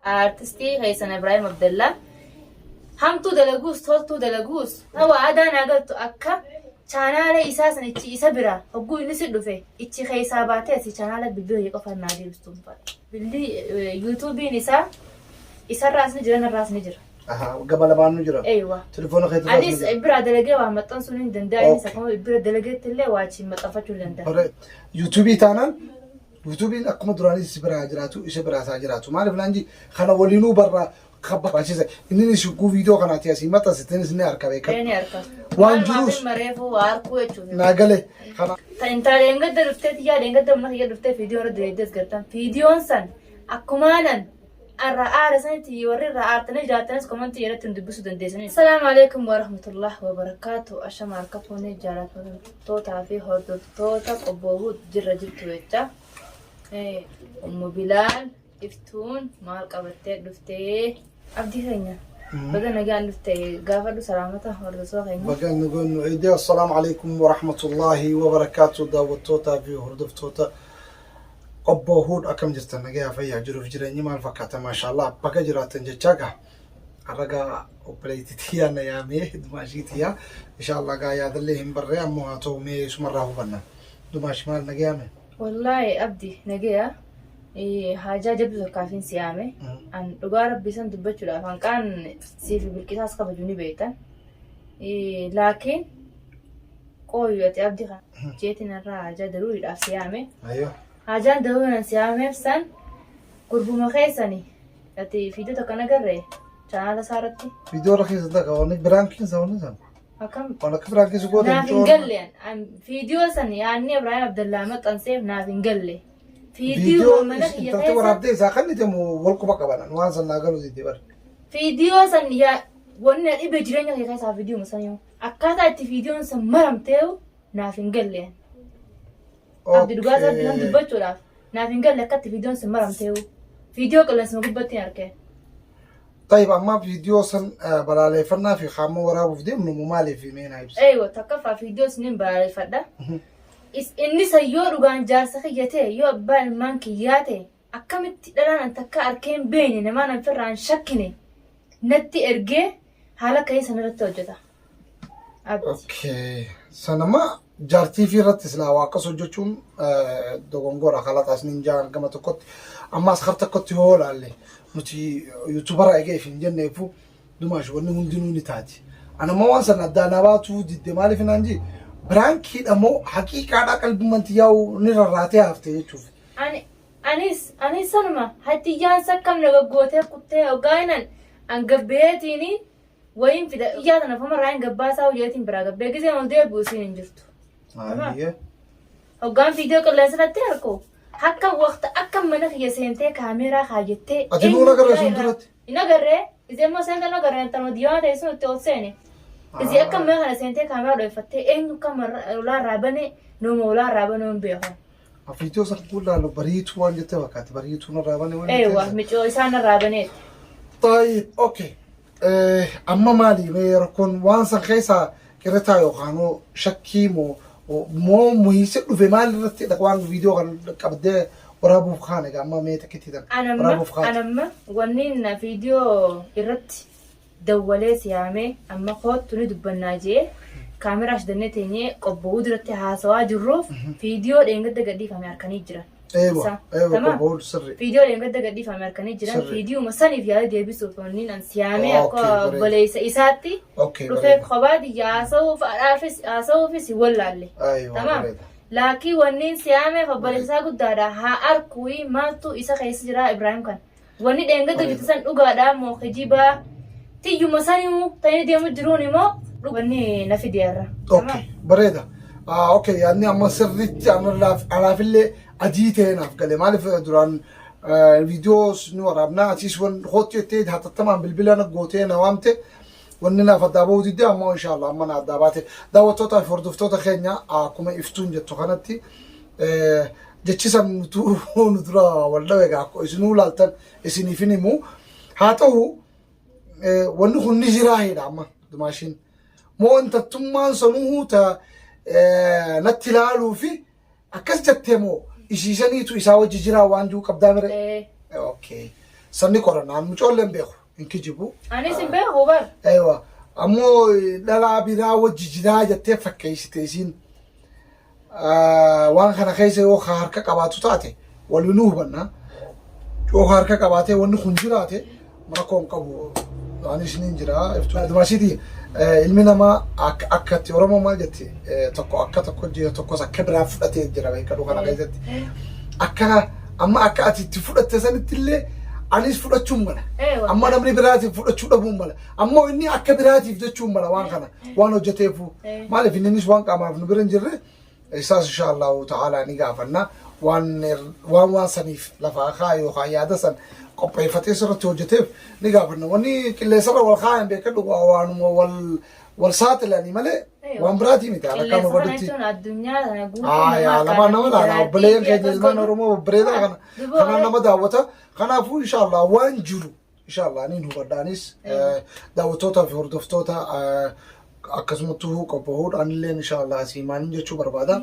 Artistii keessan Ibraahim Abdallaa hamtuu dalaguus toltuu dalaguus hawa aadaa naa galtu akka chaanaala isaa san ichi isa bira hogguu inni si dhufe ichi keessaa baatee asii chaanaala bilbila kee qofaan naa deebistuun fadha. Billi yuutuubiin isaa isarraas ni jira narraas ni jira. Aha, gama lamaan nu jira. Eeywa. Telefoona keetirraas ni Anis jira. bira dalagee waa maxxansuu ni danda'a innis akkuma bira dalageetti illee waa achiin maxxanfachuu ni danda'a. Bare yuutuubii taanaan yuutuubiin akkuma duraanii si biraa jiraatu isa biraas haa jiraatu. Maaliif naan jii kana waliinuu barraa kan barbaachisa. Inni shigguu viidiyoo kanaati asii maxxansitenis ni arka beekan. Ee ni arka. Waan Maalumaaf jiruus hin mareefuu waa arkuu jechuuf. naa gale kana Ta intaa dheengadda dhuftee tiyyaa dheengadda mana kiyya dhuftee viidiyoo irra daleeddees gartan. Viidiyoon san akkumaanan irraa aare sanitti warri irraa aartanii jiraattanis komantii irratti nu dubbisuu dandeessanii. Assalaamu alaikum warahmatullah wabarakaatu. Ashama harka fuunee jaallattootaa fi hordoftoota qobboobuu jirra jirtu jecha. Ummu Bilaal iftuun maal qabattee dhuftee? Abdii keenya baga nagaan dhufte gaafadhu salaamata hordoftoota keenya. Baga nagaan nu eegdee. Assalaamu alaikum warahmatullaahi wabarakaatu daawwattootaa fi hordoftoota Obbo Huud akkam jirtan nagayaa fayyaa jiruuf jireenyi maal fakkaata maashaallah baga jiraattan jechaa gaa har'a gaa obboleetti tiyyaa na yaamee dumaashii tiyyaa inshaallah gaa yaadallee hin barree ammoo haa ta'u mee isumarraa hubanna dumaash maal nagayaa mee Wallaahi abdi nagaya haajaa jabdu takkaafin si yaame. An dhugaa rabbii san dubbachuudhaaf hanqaan siif bilqisaas kabaju ni beektan. Laakiin qooyu ati abdi kana jeetiin irraa haajaa daruuriidhaaf si yaame. Ayyoo. Haajaan daruuriidhaan si yaameef san gurbuma keessani ati fiidoo takka nagarree chaanaala isaa irratti Viidiyoo irra keessa takka wanni biraan keessa wanni san. akkam Waan akka biraan keessa goote naaf hin mucoo. galle an fiidiyoo san yaadni Ibraahim Abdallaa maxxanseef naaf hin galle. Fiidiyoo Viidiyoo mana kiyya intalti keessa waraabdee isaa kan itamu wal quba qaban waan san naa galuu didde bara. fiidiyoo san yaa wanni na dhibe jireenya kee keessaa fiidiyoo san yoo akkaataa itti fiidiyoon san maramteeyu naaf hin galle. Abdi dhugaa isaa bitan dubbachuudhaaf naaf hin galle akkatti fiidiyoon sun maramteeyu. Fiidiyoo qilleensuma gubbatti hin argee. Tayyib amma viidiyoo san balaaleffannaa fi qaama waraabuuf deemnu moo maaliif mee naa ibsi. Eeywa takkaffaa fiidiyoo suniin balaaleffadha. Inni san yoo dhugaan jaarsa kiyya ta'e yoo abbaa ilmaan kiyyaa ta'e akkamitti dhalaan an takka arkee hin beekne namaan an firraa hin shakkine natti ergee haala akkasii san irratti hojjeta. Abdi. Okay. Sanama jaartii fi irratti silaa waa akkas hojjechuun dogongora kalaqaas nin jaan gama tokkotti ammaas har tokkotti yoo ilaalle nuti yuutubara egeef hin jenneefu dumaash wanni hundinuu ni taati. Anammoo waan sana addaa na baatuu didde maaliif naan jee biraankiidha moo haqiiqaadha qalbummanti yaa'u ni rarraatee hafte jechuuf. Ani anis anis sanuma hatiyyaan sakkam na gaggootee kuttee hoggaanan an gabbeetiini wayiin fida iyyaa tana ofuma irraa hin gabbaasaa hojjeetiin biraa gabbee giseen ol deebi'u isiin hin jirtu. Ayyee. Hoggaan viidiyoo qilleensa irratti arku akka waqta akka mana kiyya seentee kaameeraa kaayyattee. Ati nuun agarre sun duratti. Hin agarree isee immoo seentan agarre tan diimaa ta'e sun itti ol seene. Isee akka mana kana seentee kaameeraa dhooffattee eenyu akka ulaa irraa bane nooma ulaa irraa bane hin beeku. Viidiyoo san kun laalu bariituu waan jettee fakkaatti bariituu narraa bane waan Eewwa jettee. micoo isaan irraa baneeti. Taayib okay. Amma maali mee rakkoon waan san keessaa qirritaa yookaan shakkii moo moo muhiise dhufe maal irratti dha waan viidiyoo kan qabdee waraabuuf kaan egaa amma mee takkitti tan Anamma waraabuuf kaate. anamma wanni na viidiyoo irratti dawwalee siyaamee amma koottu ni dubbannaa jee kaameraa shidannee teenyee qobba'uu duratti haasawaa jirruuf viidiyoo dheengadda gadhiifame harkanii jiran. Eewa Isa. eewa Tamam. qobboon sirri. Viidiyoo dheengadda gadhiifame harkanii jiran Sirri. viidiyuma saniif yaada deebisuuf wanni an siyaamee Okay, akka bareeda. obboleessa isaatti Okay dhufee bareeda. kophaa tiyya haasa'uuf haadhaafis haasa'uufis hin wallaalle. Aywa Tamam. bareeda. Laakiin wanniin siyaameef obboleessa isaa guddaadha. Haa arkuyi maaltu isa keessa jira Ibraahim kan. Wanni dheengadda hojjete san dhugaadha moo kijibaa? Tiyyuma sanuu ta'ee deemu jiruun immoo wanni na fide har'a. Okay, bareeda. Ah, okay, yaadni amma sirriitti anaafillee adii ta'ee naaf gale. Maaliif duraan viidiyoo ni waraabnaa asiis wan kootti jettee hatattamaan bilbila na gootee na waamte wanni naaf addaa bahuu didde ammoo inshaallah amma na addaa baate. Daawwattootaa fi hordoftoota keenya akkuma iftuun jettu kanatti jechi san nutu nu dura wal dhawe egaa akkuma isinuu laaltan isiniif hin himu. Haa ta'u wanni kun ni jiraa jedha amma dumaashiin. Moo intaltummaan sanuu ta natti ilaaluu fi akkas jettee moo isiisaniitu isaa wajji jiraa waan jiru qabdaa mire. Okay. Sanni qoranna. An mucoollee hin beeku. Hin kijibu. Anis hin beeku bar. Ewa. Ammoo dhalaa biraa wajji jiraa jettee fakkeessite isiin. Waan kana keessa yoo ka harka qabaatu taate waliinuu hubanna. Yoo ka harka qabaatee wanni kun jiraate rakkoo hin qabu. Anis niin jira. Dumaashiiti ilmi namaa akka akkatti Oromoo maal jetti tokko akka tokko jira tokkos akka biraa fudhatee jira beekadhu kana keessatti. Akka amma akka ati itti fudhatte sanitti illee anis fudhachuun mala. Amma namni biraatiif fudhachuu dhabuun mala. Ammoo inni akka biraatiif jechuun mala waan kana waan hojjeteefu. Maaliif innis waan qaamaaf nu bira hin jirre isaas insha Allahu ta'ala ni gaafanna. Waan waan waan saniif lafaa kaa yookaan yaada san qopheeffatee sirriitti hojjeteef ni gaafanna. Wanni qilleensarra wal kaayan beekadhu waanuma wal wal saaxilanii malee waan biraatii miti. Akka Qilleensa nu kana godhutti. jechuun addunyaa kana guutuu Aayaa nama lamaan nama akkaan laala obboleeyyan keenya akkas ilmaan godhu. Oromoo babbareedaa kana Duba kanaan nama daawwata. Kanaafuu insha Allah waan jiru insha Allah niin hubadha anis daawwattoota fi hordoftoota akkasumattuu qophaa'uudhaan illee insha Allah asii maaliin jechuu barbaada.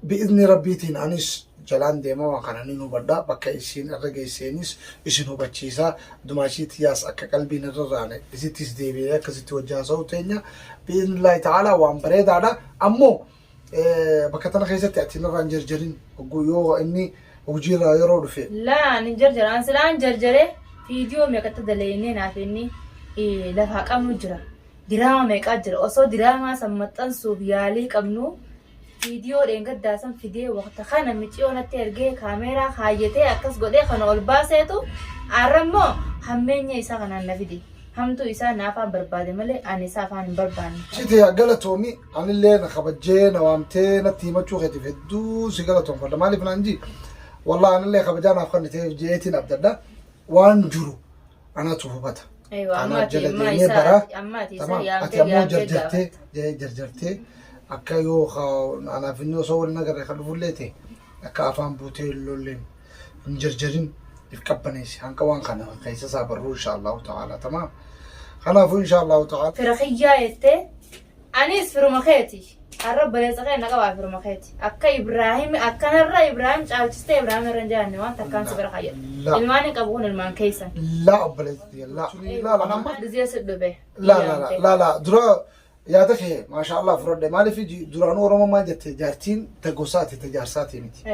Bi'izni rabbiitiin anis jalaan deema waan kana niin hubadha bakka isiin irra geesseenis isin hubachiisa dumaashii tiyyaas akka qalbiin irra raane isittis deebi'ee akkasitti wajji haasa'uu teenya bi'iznillaahi ta'aalaa waan bareedaadha ammoo bakka tana keessatti ati narraa hin jarjarin hogguu yoo inni hojiirraa yeroo dhufe. Laa ani hin jarjara. An silaan jarjare viidiyoo meeqatti dalaynee naaf inni lafaa qabnu jira. Diraama meeqaa jira. Osoo diraamaa san maxxansuuf yaalii qabnu viidiyoo dheengaddaa san fidee waqta kana miciyoo natti ergee kaameeraa kaayyatee akkas godhee kana ol baaseetu arra immoo hammeenya isaa kanaan na fide. Hamtuu isaa na afaan barbaade malee ani isa afaan hin barbaanne. Siti galatoomi anillee na kabajjee na waamtee natti himachuu keetiif hedduu si galatoomfadha maaliif naan jii wallahi anillee kabajaa naaf kenniteef jeetiin abdadha waan jiru anatu hubata. Aywa, Anaa amma ati jala amma deemee isa bara amma ati isa tamaam ati yaamtee ammoo yaamtee jarjartee gaafatta. jarjartee akka yoo anaaf inni osoo wal nagarre kan dhufullee ta'e akka afaan buutee hin lolleen hin jarjarin if qabbaneessi hanqa waan kana keessa isaa barruu insha Allahu ta'ala tamaam kanaafuu insha Allahu ta'ala Fira kiyyaa jettee anis firuma keeti. Har'a obboleessa kee na qabaa firuma keeti. Akka Ibraahim akkanarra Ibraahim caalchistee Ibraahim irra hin jiraanne waan takkaan si bira kayyadha. La. Ilmaan hin qabu kun ilmaan keessan. La obboleetti la la la nama Gizee si dhufe. la la la la la dura yaada kee maasha Allah fudhadhe maaliif duraanuu Oromoo maal jette jaartiin ta gosaati ta jaarsaati miti.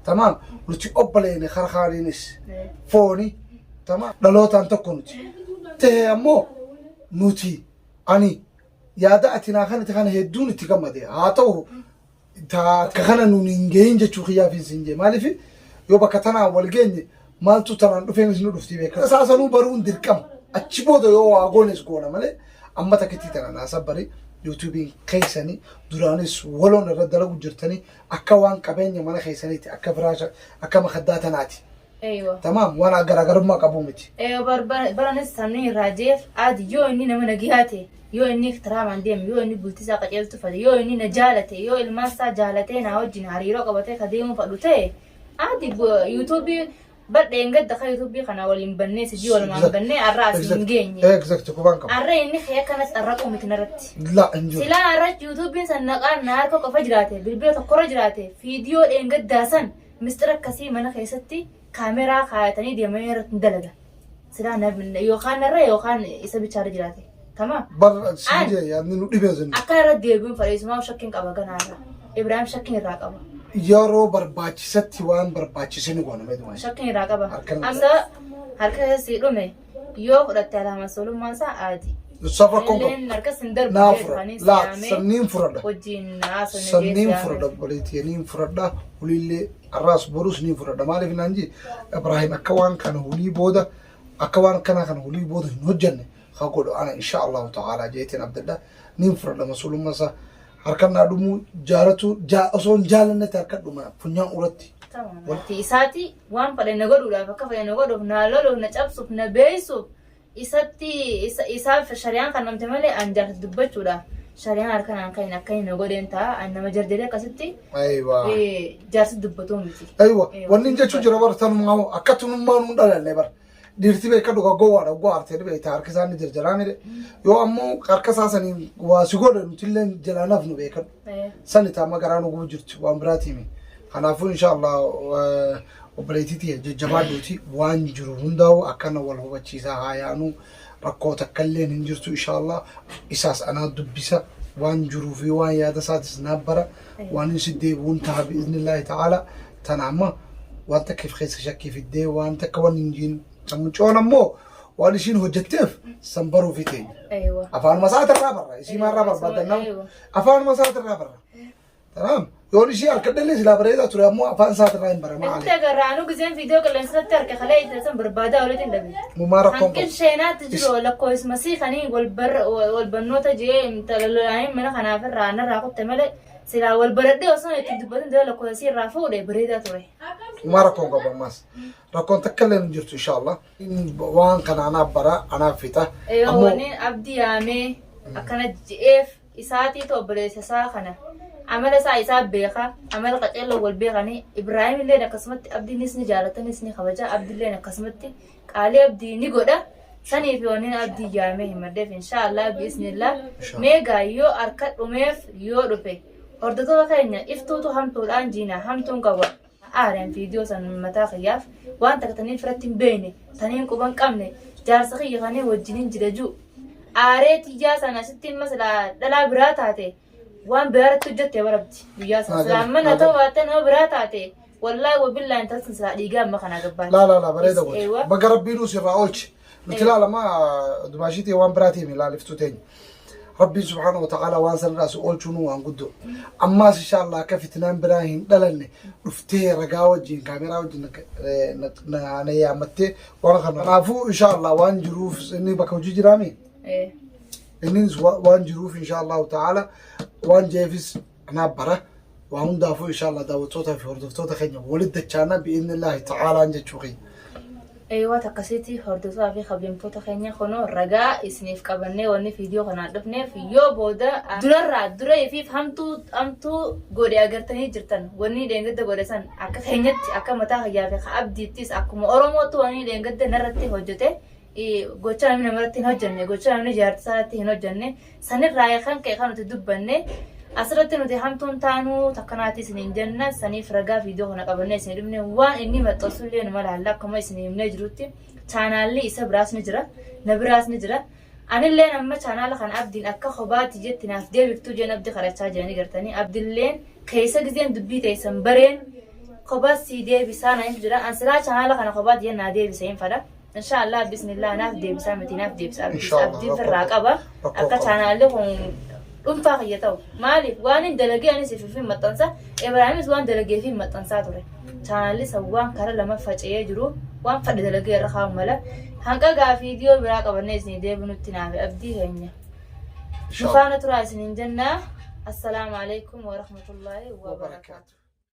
Tamaam nuti obboleeyne karkaaniinis fooni tamaam dhalootaan tokko nuti. Ta'e ammoo nuti ani yaada ati naa kanatti kana hedduun itti gammade haa ta'u Akka kana nuun hin gehin jechuu kiyyaaf hin siin jee maaliif yoo bakka tanaan wal geenye maaltu tanaan dhufeenis nu dhufti beeka. Isaa sanuu baruun dirqama achi booda yoo waa goones goona malee amma takkittii tana naa sabbari yuutuubiin keessanii duraanis waloon irra dalagu jirtanii akka waan qabeenya mana keessaniiti akka firaasha akka makaddaa tanaati. Eeywa. Tamaam waan garaagarummaa qabuu miti. Eeywa bar bar baranis sabni irraa jeef aadi yoo inni nama nagiyaa ta'e yoo inni iktiraamaan deeme yoo inni bultii isaa qaceeltu fadhe yoo inni na jaalate yoo ilmaan isaa jaalatee naa wajjin hariiroo qabatee ka deemuu fadhu ta'e aadi yuutuubii bar dheengadda ka yuutuubii kana waliin bannee sijii walumaan bannee arra asii hin geenye. Exact qubaan qaba. Arra inni kee akkanas xarraquu miti narratti. La hin jiru. Silaa arra yuutuubiin san naqaa na harka qofa jiraate bilbila tokkorra jiraate fiidiyoo dheengaddaa san Misxira akkasii mana keessatti kaameraa kaayatanii deemanii irratti hin dalagan. Silaa yookaan narra yookaan isa bichaarra jiraate. Tamaam. Bar siin jee yaadni nu dhibee sun. Akka irra deebi'uun fadhiisumaa shakkiin qaba ganaarra. Ibraahim shakkiin irraa qaba. Yeroo barbaachisatti waan barbaachise ni goona mee dumaa. Shakkiin irraa qaba. Harkan- Amsa harka keessi dhume yoo fudhatte alaama solummaan isaa aadi. Safa rakkoon qabu. Illeen harkas hin darbu Naa jedhu fura. kanis Laa yaamee sanniin furadha. wajjin haasofne Sanniin jees furadha yaamee. obboleettii niin furadha. Huliillee har'aas borus niin furadha. Maaliif naan jee Ibraahim akka waan kana hulii booda akka waan akkanaa kana hulii booda hin hojjanne haa godhu ana insha Allahu ta'ala jeetiin abdadha. Niin furadha masuulummaa isaa. Harkan naa dhumuu jaalatu osoo hin jaalannetti harka dhuma funyaan uratti. Wanti isaati waan fedhe na godhuudhaaf akka fedhe na godhuuf na loluuf na cabsuuf na beeysuuf isatti isaaf shariyaan kan namte malee an jaarsa dubbachuudhaaf shariyaan harka naan kahin akka hin godheen ta'a an nama jarjaree akkasitti Aywa. jaarsa dubbatuu miti. Aywa. Wanni hin jechuu jira bar tanumaa akka tunummaa nuun dhalanne bar. Dhiirti beeka dhuga gowwaadha gowwaa artee beekta harka isaan ni jarjaraa mire. Yoo ammoo harka isaa saniin waa si godhe nutillee jalaa nafnu beekadhu. Sani taama garaa nu gubu jirti waan biraatiimi. Kanaafuu insha Allah Obboleettii tiyya jajjabaadhuuti waan jiru hundaa'u akkana wal hubachiisaa haa yaanu rakkoo takka illeen hin jirtu inshallah isaas anaa dubbisa waan jiruu fi waan yaada isaatis naa bara waan inni si deebi'uun taha bi'iznillaahi ta'ala tana amma waan takka if keessa shakkii fiddee waan takka waan hin jiin mucoon ammoo waan ishiin hojjetteef san baruufi teenya. Aywa. Afaanuma isaatirraa barra isii maarraa barbaadannaa Aywa. afaanuma isaatirraa barra. Tanaam yoon ishii harkadhellee silaa bareedaa ture ammoo afaan isaatirraa hin barama Itti alee. agarraanuu giseen viidiyoo qilleensatti harka kalee itti san barbaadaa olitti hin dhabe. Mumaa rakkoon Hanqin qabu. sheenaatti jiru lakkoofsuma sii kanii wal barnoota jee intala lolaanii mana kanaaf irraa narraa kutte malee silaa wal baradhee osoo itti dubbatin dura lakkoofsa irraa fuudhe bareedaa ture. Mumaa rakkoon qabu ammaas. Rakkoon takka illee hin jirtu inshallah. Waan kana anaaf bara anaaf fixa. Ammoo wanni abdii yaamee akkana je'eef isaatiitu obboleessa isaa kana amala isaa isaa beeka amala qaceelloo wal beekanii Ibraahim illeen akkasumatti abdiinis ni jaalatanis ni kabaja abdiilleen akkasumatti qaalii abdii ni godha saniif wanni abdii yaamee himadheef inshaallah biiznillah mee gaa yoo harka dhumeef yoo dhufe hordoftoota keenya iftuutu hamtuudhaan jiina hamtuun qaba aareen viidiyoo san mataa kiyyaaf waan takka taniin firatti hin beekne taniin quban qabne jaarsa kiyya kanii wajjiniin jira jiru aaree tiyyaa sana asitti imma silaa dhalaa biraa taate waan biraa irratti hojjette barabdi guyyaa sana silaa mana ta'uu baatte nama biraa taate wallaahi wabillaa intalli sun silaa dhiigaa amma kanaa gabbaate. Laa laa laa bareeda goote. Baga rabbiinuu sirraa oolche. Nuti laalama dubaashiitii waan biraatii mi laaliftuu teenya. Rabbiin subhaanahu wa ta'ala waan sanirraa si oolchuun waan guddoo. Ammaas inshallah akka fitnaan biraa hin dhalanne dhuftee ragaa wajjin kaameraa wajjin na yaammattee waan kana. Kanaafuu inshallah waan jiruuf inni bakka hojii jiraami. Innis waan jiruuf inshallah ta'ala waan jeefis anaaf bara. Waa hundaafuu inshallah daawwattootaa fi hordoftoota keenya walitti dachaana bi'iznillaahi ta'aalaan jechuu keenya. Eeywaa takkasitti hordoftoota fi kabajamtoota keenya kunoo ragaa isiniif qabannee wanni viidiyoo kanaan dhufneef yoo booda durarraa dura ifiif hamtuu hamtuu godhe agartanii jirtan wanni dheengadda godhe san akka keenyatti akka mataa kiyyaa fi ka abdiittis akkuma oromootti wanni dheengadda narratti hojjete gocha namni namarratti hin hojjenne gocha namni jaartii isaarratti hin hojjenne sanirraa kan ka'e kan nuti dubbanne asirratti nuti hamtuun taanuu takkanaati isiniin jenna saniif ragaa viidiyoo kana qabannee isin dhufne waan inni maxxansullee numa laalla akkuma isin himnee jirutti chaanaalli isa biraas ni jira na biraas ni jira anilleen amma chaanaala kana abdiin akka kophaatti jetti naaf deebiftuu jeen abdi kadhachaa jiranii gartanii abdilleen keessa gizeen dubbii teessan bareen kophaa sii deebisaa naan jira an silaa chaanaala kana kophaatti jeen naa deebisa hin fadha. Inshaa Allah bismillah naaf deebisaa miti naaf deebisa abdiis Inshaa Allah, abdiin rakkoo firraa qabu. qaba Rakkoo akka qabu. chaanaalli kun dhuunfaa kiyya ta'u maaliif waan hin dalagee anis ifiif hin maxxansa Ibraahimis waan dalagee fi hin maxxansaa ture chaanaalli san waan kara lama faca'ee jiru waan fadhe dalagee irra kaa'u mala hanqa gaa viidiyoo biraa qabannee isinii deebinutti naaf abdii keenya nu Inshaa Allah. faana turaa isiniin jennaa assalaamu alaikum warahmatullaahi wabarakaatu Wabarakaatu.